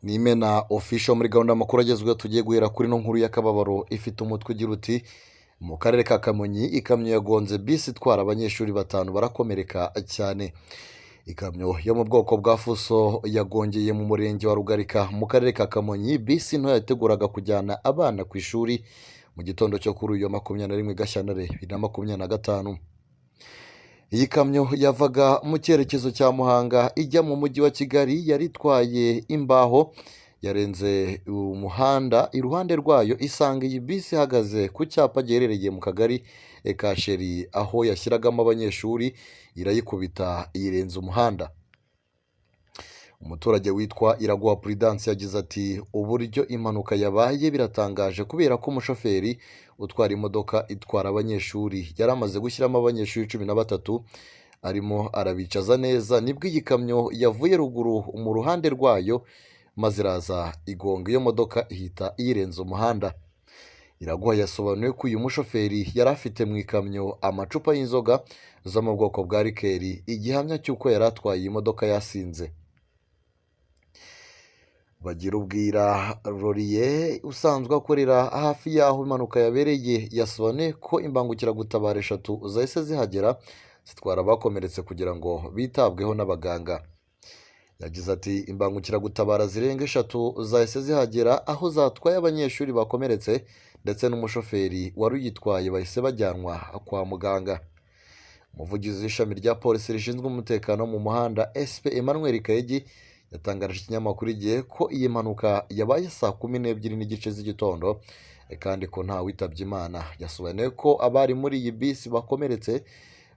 Ni Imena Official muri gahunda y'amakuru agezweho. Tugiye guhera kuri ino nkuru y'akababaro ifite umutwe ugira uti: "Mu karere ka Kamonyi ikamyo yagonze bisi itwara abanyeshuri, batanu barakomereka cyane." Ikamyo yo mu bwoko bwa fuso yagongeye mu murenge wa Rugarika mu karere ka Kamonyi bisi nto yateguraga kujyana abana ku ishuri mu gitondo cyo kuri uyu wa 21 Gashyantare 2025. Iyi kamyo yavaga mu cyerekezo cya Muhanga ijya mu mujyi wa Kigali, yari itwaye imbaho. Yarenze umuhanda iruhande rwayo isanga iyi bisi ihagaze ku cyapa giherereye mu kagari ka Sheri aho yashyiragamo abanyeshuri, irayikubita iyirenza umuhanda. Umuturage witwa Iraguha Prudence yagize ati: "Uburyo impanuka yabaye biratangaje kubera ko umushoferi utwara imodoka itwara abanyeshuri yari amaze gushyiramo abanyeshuri 13, arimo arabicaza neza, nibwo iyi kamyo yavuye ruguru mu ruhande rwayo maze iraza igonga iyo modoka, ihita iyirenza umuhanda." Iraguha yasobanuye ko uyu mushoferi yari afite mu ikamyo amacupa y'inzoga zo mu bwoko bwa liqueur, igihamya cy'uko yari atwaye iyi modoka yasinze. Bagirubwira Laurier usanzwe akorera hafi y'aho impanuka yabereye yasobanuye ko imbangukiragutabara eshatu zahise zihagera, zitwara abakomeretse kugira ngo bitabweho n'abaganga. Yagize ati: "Imbangukiragutabara zirenga eshatu zahise zihagera, aho zatwaye abanyeshuri bakomeretse ndetse n'umushoferi wari uyitwaye, bahise bajyanwa kwa muganga." Umuvugizi w'ishami rya polisi rishinzwe umutekano wo mu muhanda, SP Emmanuel Kayigi, yatangarije ikinyamakuru Igihe ko iyi mpanuka yabaye saa 12:30 z'igitondo kandi ko nta witabye Imana. Yasobanuye ko abari muri iyi bisi bakomeretse,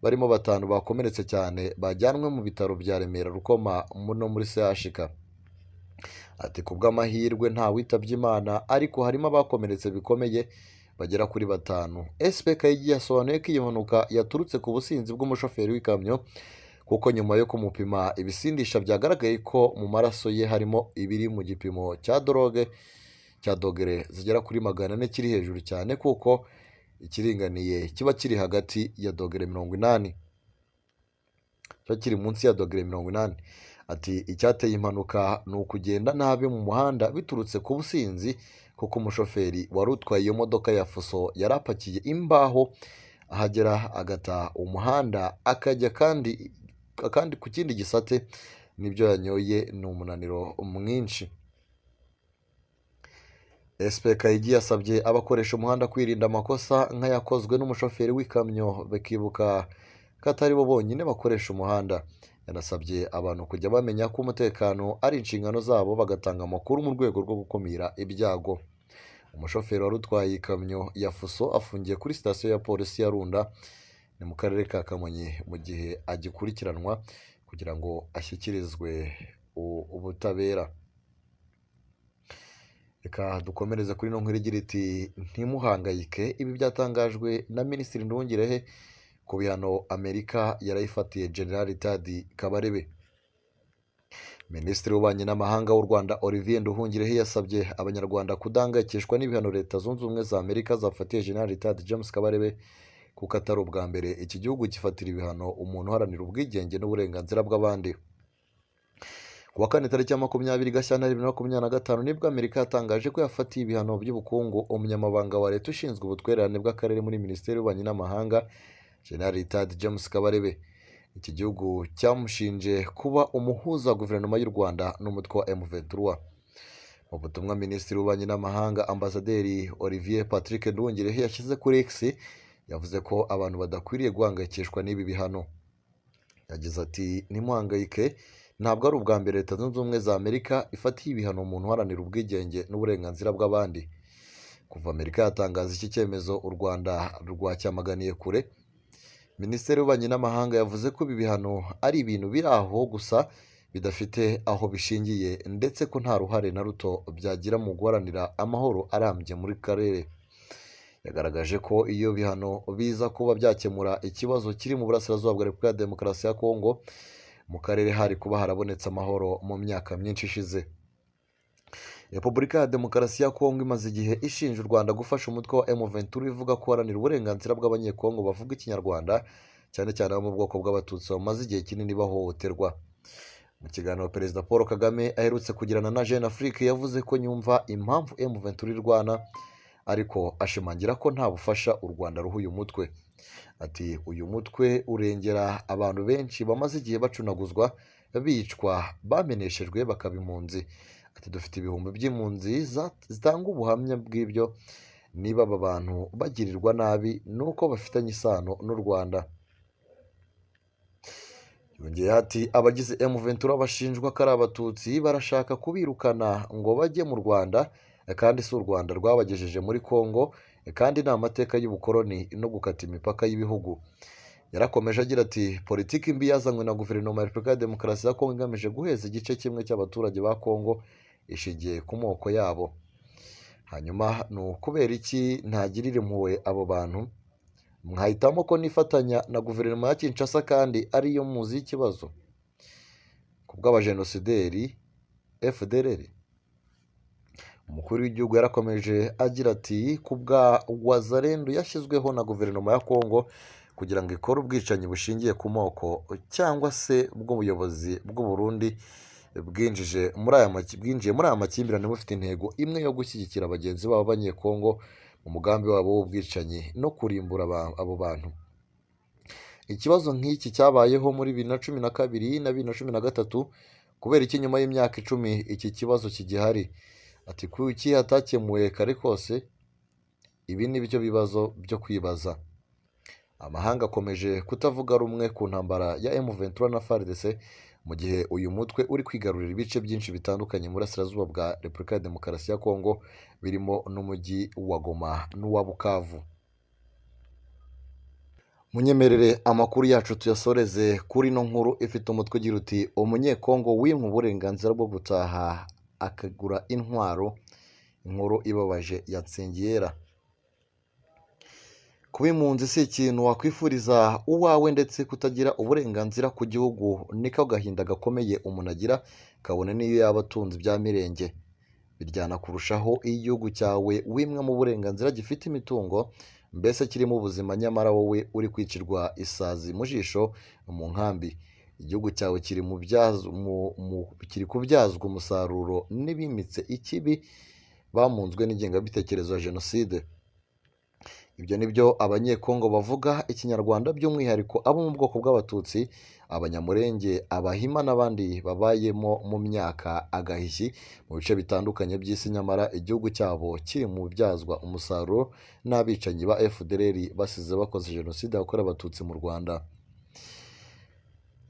barimo batanu bakomeretse cyane, bajyanwe mu bitaro bya Remera Rukoma no muri CHUK. Ati: "Ku bw'amahirwe nta witabye Imana, ariko harimo abakomeretse bikomeye bagera kuri batanu." SP Kayigi yasobanuye ko iyi mpanuka yaturutse ku businzi bw'umushoferi w'ikamyo, kuko nyuma yo kumupima ibisindisha byagaragaye ko mu maraso ye harimo ibiri mu gipimo cya drogue cya dogere zigera kuri 400, kiri hejuru cyane, kuko ikiringaniye kiba kiri hagati ya dogere 80, kiba kiri munsi ya dogere 80. Ati: "Icyateye impanuka ni ukugenda nabi mu muhanda biturutse ku businzi, kuko umushoferi wari utwaye iyo modoka ya fuso yari apakiye imbaho, ahagera agata umuhanda akajya kandi ku kindi gisate, nibyo yanyoye, ni umunaniro mwinshi." SP Kayigi yasabye abakoresha umuhanda kwirinda amakosa nk'ayakozwe n'umushoferi w'ikamyo, bakibuka ko atari bo bonyine bakoresha umuhanda. Yanasabye abantu kujya bamenya ko umutekano ari inshingano zabo, bagatanga amakuru mu rwego rwo gukumira ibyago. Umushoferi wari utwaye ikamyo ya fuso afungiye kuri sitasiyo ya polisi ya Runda, ni mu karere ka Kamonyi, mu gihe agikurikiranwa kugira ngo ashyikirizwe ubutabera. Reka dukomereze kuri ino nkuru igira iti: "Ntimuhangayike." Ibi byatangajwe na Minisitiri Nduhungirehe ku bihano Amerika yarayifatiye General Ted Kabarebe. Minisitiri w'Ububanyi n'Amahanga w'u Rwanda, Olivier Nduhungirehe, yasabye Abanyarwanda kudahangayikishwa n'ibihano Leta Zunze Ubumwe za Amerika zafatiye General Ted James Kabarebe, kuko atari ubwa mbere iki gihugu gifatira ibihano umuntu uharanira ubwigenge n'uburenganzira bw'abandi. Ku wa kane tariki ya 20 Gashyantare 2025 nibwo Amerika yatangaje ko yafatiye ibihano by'ubukungu umunyamabanga wa leta ushinzwe ubutwererane bw'akarere muri Minisiteri y'Ububanyi n'Amahanga, General Ted James Kabarebe. Iki gihugu cyamushinje kuba umuhuza wa guverinoma y'u Rwanda n'umutwe wa M23. Mu butumwa Minisitiri w'Ububanyi n'Amahanga, Ambasaderi Olivier Patrick Nduhungirehe, yashyize kuri X, yavuze ko abantu badakwiriye guhangayikishwa n'ibi bihano. Yagize ati: "Ntimuhangayike, ntabwo ari ubwa mbere Leta Zunze Ubumwe za Amerika ifatiye ibihano umuntu uharanira ubwigenge n'uburenganzira bw'abandi." Kuva Amerika yatangaza iki cyemezo, u Rwanda rwacyamaganiye kure. Minisiteri y'Ububanyi n'Amahanga yavuze ko ibi bihano ari ibintu biri aho gusa bidafite aho bishingiye, ndetse ko nta ruhare na ruto byagira mu guharanira amahoro arambye muri karere. Yagaragaje ko iyo bihano biza kuba byakemura ikibazo kiri mu burasirazuba bwa Repubulika ya Demokarasi ya Kongo, mu karere hari kuba harabonetse amahoro mu myaka myinshi ishize. Repubulika ya Demokarasi ya Kongo imaze igihe ishinja u Rwanda gufasha umutwe wa M23 ivuga ko uharanira uburenganzira bw'Abanyekongo bavuga Ikinyarwanda, cyane cyane abo mu bwoko bw'Abatutsi bamaze igihe kinini bahohoterwa. Mu kiganiro Perezida Paul Kagame aherutse kugirana na Jeune Afrique, yavuze ko yumva impamvu M23 irwana, ariko ashimangira ko nta bufasha u Rwanda ruha uyu mutwe. Ati: "Uyu mutwe urengera abantu benshi bamaze igihe bacunaguzwa, bicwa, bameneshejwe bakaba impunzi." Ati: "Dufite ibihumbi by'impunzi zitanga ubuhamya bw'ibyo. Niba aba bantu bagirirwa nabi, ni uko bafitanye isano n'u Rwanda." Yongeyeho ati: "Abagize M23 bashinjwa ko ari Abatutsi, barashaka kubirukana ngo bajye mu Rwanda, kandi si u Rwanda rwabagejeje muri Congo, kandi ni amateka y'ubukoloni no gukata imipaka y'ibihugu." Yarakomeje agira ati: "Politiki mbi yazanywe na Guverinoma ya Repubulika ya Demokarasi ya Kongo igamije guheza igice kimwe cy'abaturage ba Kongo ishingiye ku moko yabo. Hanyuma ni ukubera iki ntagirira impuhwe abo bantu? Mwahitamo ko nifatanya na guverinoma ya Kinshasa kandi ariyo muzi y'ikibazo ku bw'abajenosideri FDLR?" Umukuru w'igihugu yarakomeje agira ati: "Ku bwa Wazalendo yashyizweho na guverinoma ya Kongo kugira ngo ikore ubwicanyi bushingiye ku moko, cyangwa se bw'ubuyobozi bw'u Burundi bwinjiye muri aya makimbirane bufite intego imwe yo gushyigikira bagenzi babo b'Abanyekongo mu mugambi wabo w'ubwicanyi no kurimbura abo bantu. Ikibazo nk'iki cyabayeho muri 2012 na 2013. Kubera iki nyuma y'imyaka 10 iki kibazo kigihari?" Ati: "Kuki hatakemuwe kare kose? Ibi ni byo bibazo byo kwibaza." Amahanga akomeje kutavuga rumwe ku ntambara ya M23 na FARDC, mu gihe uyu mutwe uri kwigarurira ibice byinshi bitandukanye mu burasirazuba bwa Repubulika ya Demokarasi ya Kongo, birimo n'umujyi wa Goma n'uwa Bukavu. Munyemerere amakuru yacu tuyasoreze kuri ino nkuru ifite umutwe ugira uti: "Umunyekongo wimwe uburenganzira bwo gutaha akagura intwaro", inkuru ibabaje ya Nsengiyera. Kuba impunzi si ikintu wakwifuriza uwawe, ndetse kutagira uburenganzira ku gihugu niko gahinda gakomeye umuntu agira, kabone n'iyo yaba atunze ibya mirenge. Biryana kurushaho iyo igihugu cyawe wimwemo uburenganzira gifite imitungo, mbese kirimo ubuzima, nyamara wowe uri kwicirwa isazi mu jisho mu nkambi. Igihugu cyawe kiri kubyazwa umusaruro n'ibimitse ikibi bamunzwe n'ingengabitekerezo ya jenoside. Ibyo ni byo Abanyekongo bavuga Ikinyarwanda, by'umwihariko abo mu bwoko bw'Abatutsi, Abanyamurenge, Abahima n'abandi babayemo mu myaka agahishyi mu bice bitandukanye by'isi, nyamara igihugu cyabo kiri mu byazwa umusaruro n'abicanyi ba FDLR basize bakoze jenoside yakorewe Abatutsi mu Rwanda.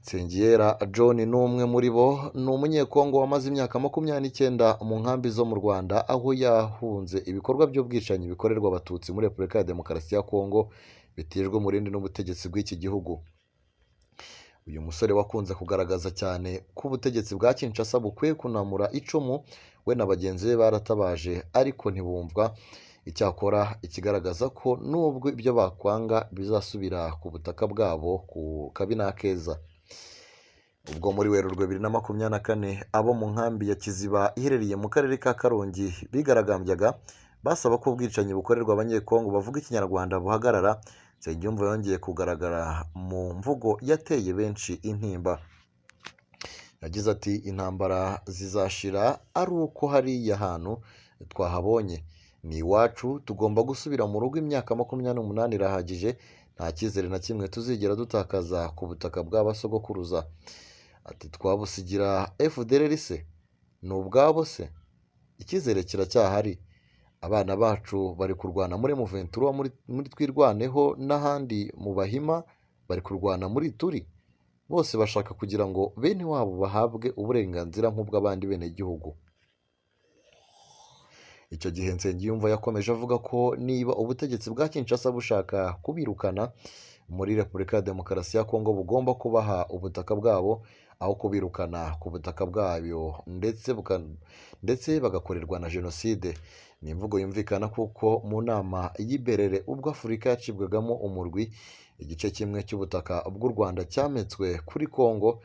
Nsengiyera John ni umwe muri bo. Ni Umunyekongo wamaze imyaka 29 mu nkambi zo mu Rwanda, aho yahunze ibikorwa by'ubwicanyi bikorerwa Abatutsi muri Repubulika ya Demokarasi ya Kongo bitijwe umurindi n'ubutegetsi bw'iki gihugu. Uyu musore wakunze kugaragaza cyane ko ubutegetsi bwa Kinshasa bukwiye kunamura icumu, we na bagenzi be baratabaje ariko ntibumvwa. Icyakora ikigaragaza ko nubwo ibyo bakwanga bizasubira ku butaka bwabo ku kabi n'akeza. Ubwo muri Werurwe 2024 abo mu nkambi ya Kiziba iherereye mu karere ka Karongi bigaragambyaga basaba ko ubwicanyi bukorerwa Abanyekongo bavuga Ikinyarwanda buhagarara, Nsengiyumva yongeye kugaragara mu mvugo yateye benshi intimba. Yagize ati: "Intambara zizashira ari uko hariya hantu twahabonye. Ni iwacu, tugomba gusubira mu rugo. Imyaka 28 irahagije, nta cyizere na kimwe tuzigera dutakaza ku butaka bw'abasogokuruza." Ati: "Twabusigira FDLR se? Ni ubwabo se? Icyizere kiracyahari. Abana bacu bari kurwana muri M23, muri Twirwaneho n'ahandi mu Bahima bari kurwana muri Turi. Bose bashaka kugira ngo bene wabo bahabwe uburenganzira nk'ubw'abandi benegihugu." Icyo gihe Nsengiyumva yakomeje avuga ko niba ubutegetsi bwa Kinshasa bushaka kubirukana muri Repubulika ya Demokarasi ya Kongo, bugomba kubaha ubutaka bwabo aho kubirukana ku butaka bwayo, ndetse bagakorerwa na jenoside. Ni imvugo yumvikana kuko mu nama y'i Berlin, ubwo Afurika yacibwagamo umurwi, igice kimwe cy'ubutaka bw'u Rwanda cyometswe kuri Kongo.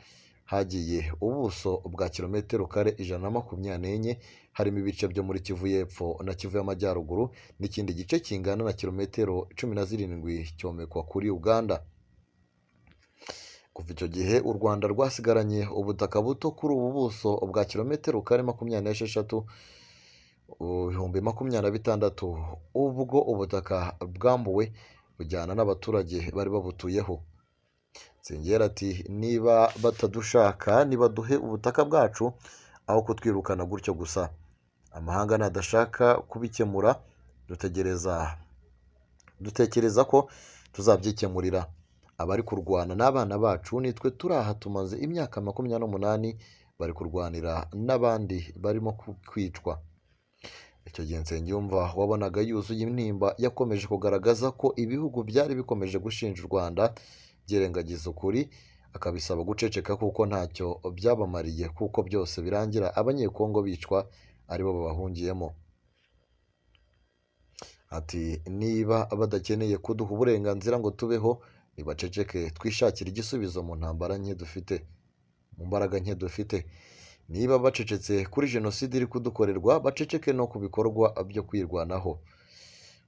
Hagiye ubuso bwa kilometero kare 124, harimo ibice byo muri Kivu y'Epfo na Kivu y'Amajyaruguru, n'ikindi gice kingana na kilometero 17 cyomekwa kuri Uganda. Kuva icyo gihe u Rwanda rwasigaranye ubutaka buto kuri ubu buso bwa kilometero kare 26 26,000, ubwo ubutaka bwambuwe bujyana n'abaturage bari babutuyeho. Nsengiyeri ati: "Niba batadushaka nibaduhe ubutaka bwacu aho kutwirukana gutyo gusa. Amahanga nadashaka kubikemura, dutekereza ko tuzabyikemurira. Abari kurwana n'abana bacu, nitwe turi aha tumaze imyaka 28 bari kurwanira n'abandi barimo kwicwa." Icyo gihe Nsengiyumva wabonaga yuzuye intimba yakomeje kugaragaza ko ibihugu byari bikomeje gushinja u Rwanda byirengagiza ukuri, akabisaba guceceka kuko ntacyo byabamariye, kuko byose birangira Abanyekongo bicwa aribo babahungiyemo. Ati: "Niba badakeneye kuduha uburenganzira ngo tubeho, nibaceceke twishakire igisubizo mu ntambara nke dufite, mu mbaraga nke dufite. Niba bacecetse kuri jenoside iri kudukorerwa, baceceke no ku bikorwa byo kwirwanaho."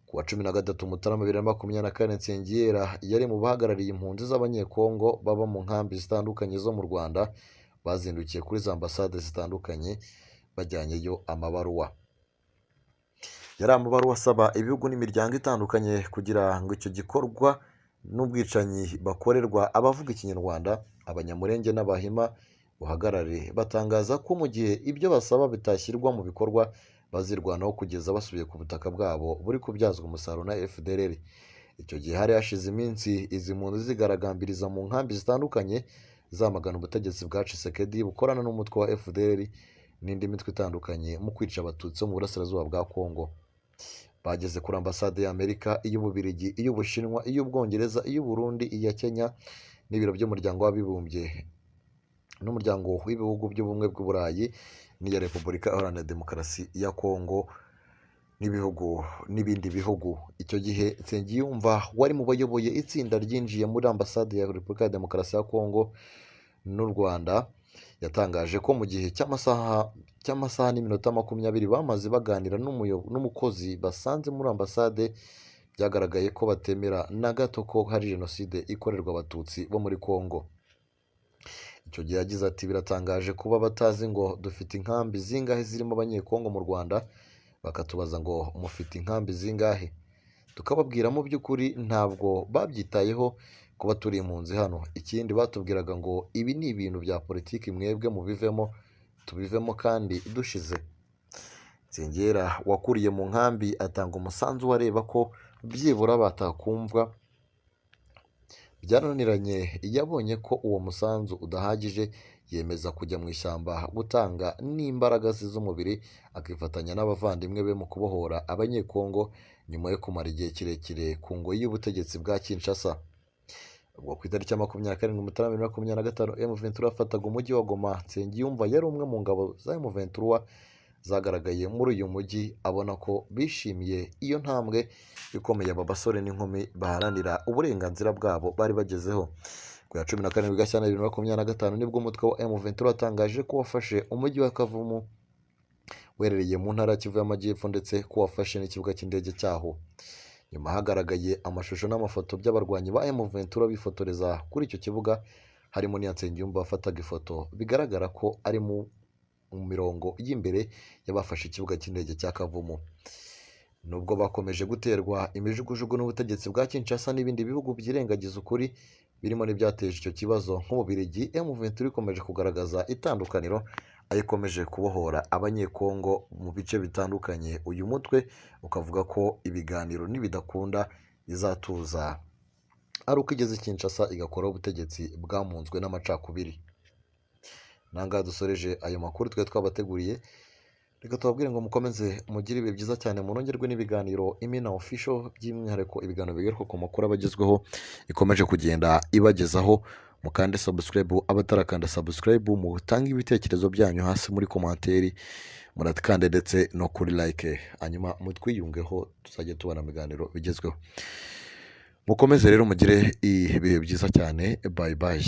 Ku wa 13 Mutarama 2024, Nsengiyera yari mu bahagarariye impunzi z'Abanyekongo baba mu nkambi zitandukanye zo mu Rwanda, bazindukiye kuri za ambasade zitandukanye bajyanyeyo amabaruwa. Yari amabaruwa asaba ibihugu n'imiryango itandukanye kugira ngo icyo gikorwa n'ubwicanyi bakorerwa abavuga Ikinyarwanda, Abanyamurenge n'Abahima buhagarare, batangaza ko mu gihe ibyo basaba bitashyirwa mu bikorwa bazirwanaho kugeza basubiye ku butaka bwabo buri kubyazwa umusaruro na FDLR. Icyo gihe hari hashize iminsi izi mpunzi zigaragambiriza mu nkambi zitandukanye zamagana ubutegetsi bwa Tshisekedi bukorana n'umutwe wa FDLR n'indi mitwe itandukanye mu kwica Abatutsi bo mu burasirazuba bwa Kongo. Bageze kuri ambasade y'Amerika, iy'Ububiligi, iy'Ubushinwa, iy'Ubwongereza, iy'Uburundi, iya Kenya n'ibiro by'Umuryango w'Abibumbye n'Umuryango w'Ibihugu by'Ubumwe bw'Uburayi n'iya Repubulika Iharanira Demokarasi ya Kongo n'ibihugu n'ibindi bihugu. Icyo gihe Nsengiyumva wari mu bayoboye itsinda ryinjiye muri ambasade ya Repubulika ya Demokarasi ya Kongo n'u Rwanda yatangaje ko mu gihe cy'amasaha n'iminota 20 bamaze baganira n'umukozi basanze muri ambasade, byagaragaye ko batemera na gato ko hari jenoside ikorerwa Abatutsi bo muri Kongo. Icyo gihe yagize ati: "Biratangaje kuba batazi ngo dufite inkambi zingahe zirimo Abanyekongo mu Rwanda, bakatubaza ngo mufite inkambi zingahe, tukababwira. Mu by'ukuri ntabwo babyitayeho kuba turi impunzi hano. Ikindi batubwiraga ngo ibi ni ibintu bya politiki, mwebwe mubivemo, tubivemo kandi dushize." Nsengera wakuriye mu nkambi atanga umusanzu we areba ko byibura batakumva byarananiranye. Yabonye ko uwo musanzu udahagije, yemeza kujya mu ishyamba gutanga n'imbaraga ze z'umubiri, akifatanya n'abavandimwe be mu kubohora Abanyekongo nyuma yo kumara igihe kirekire ku ngoyi y'ubutegetsi bwa Kinshasa. Ubwo ku itariki ya 27 Mutarama 2025 M23 yafataga umujyi wa Goma, Nsengiyumva yari umwe mu ngabo za M23 zagaragaye muri uyu mujyi, abona ko bishimiye iyo ntambwe ikomeye aba basore n'inkumi baharanira uburenganzira bwabo bari bagezeho. Ku ya 17 Gashyantare 2025 nibwo umutwe wa M23 watangaje ko wafashe umujyi wa Kavumu uherereye mu ntara ya Kivu y'Amajyepfo, ndetse ko wafashe n'ikibuga cy'indege cyaho. Nyuma hagaragaye amashusho n'amafoto by'abarwanyi ba M23 bifotoreza kuri icyo kibuga, harimo n'iya Nsengiyumva wafataga ifoto, bigaragara ko ari mu mirongo y'imbere y'abafashe ikibuga cy'indege cya Kavumu. Nubwo bakomeje guterwa imijugujugu n'ubutegetsi bwa Kinshasa n'ibindi bihugu byirengagiza ukuri birimo n'ibyateje icyo kibazo nk'Ububiligi, M23 ikomeje kugaragaza itandukaniro aho ikomeje kubohora Abanyekongo mu bice bitandukanye. Uyu mutwe ukavuga ko ibiganiro nibidakunda izatuza ari uko igeze Kinshasa igakoraho ubutegetsi bwamunzwe n'amacakubiri. Nangaha dusoreje ayo makuru twari twabateguriye. Reka tubabwire ngo mukomeze mugire ibihe byiza cyane, munongerwe n'ibiganiro Imena Official, by'umwihariko ibiganiro bigaruka ku makuru aba agezweho ikomeje kugenda ibagezaho. Mukande subscribe abatarakanda subscribe, mutange ibitekerezo byanyu hasi muri commentaire, murakande ndetse no kuri like, hanyuma mutwiyungeho tuzajya tubona ibiganiro bigezweho. Mukomeze rero mugire ibihe byiza cyane. Bye bye.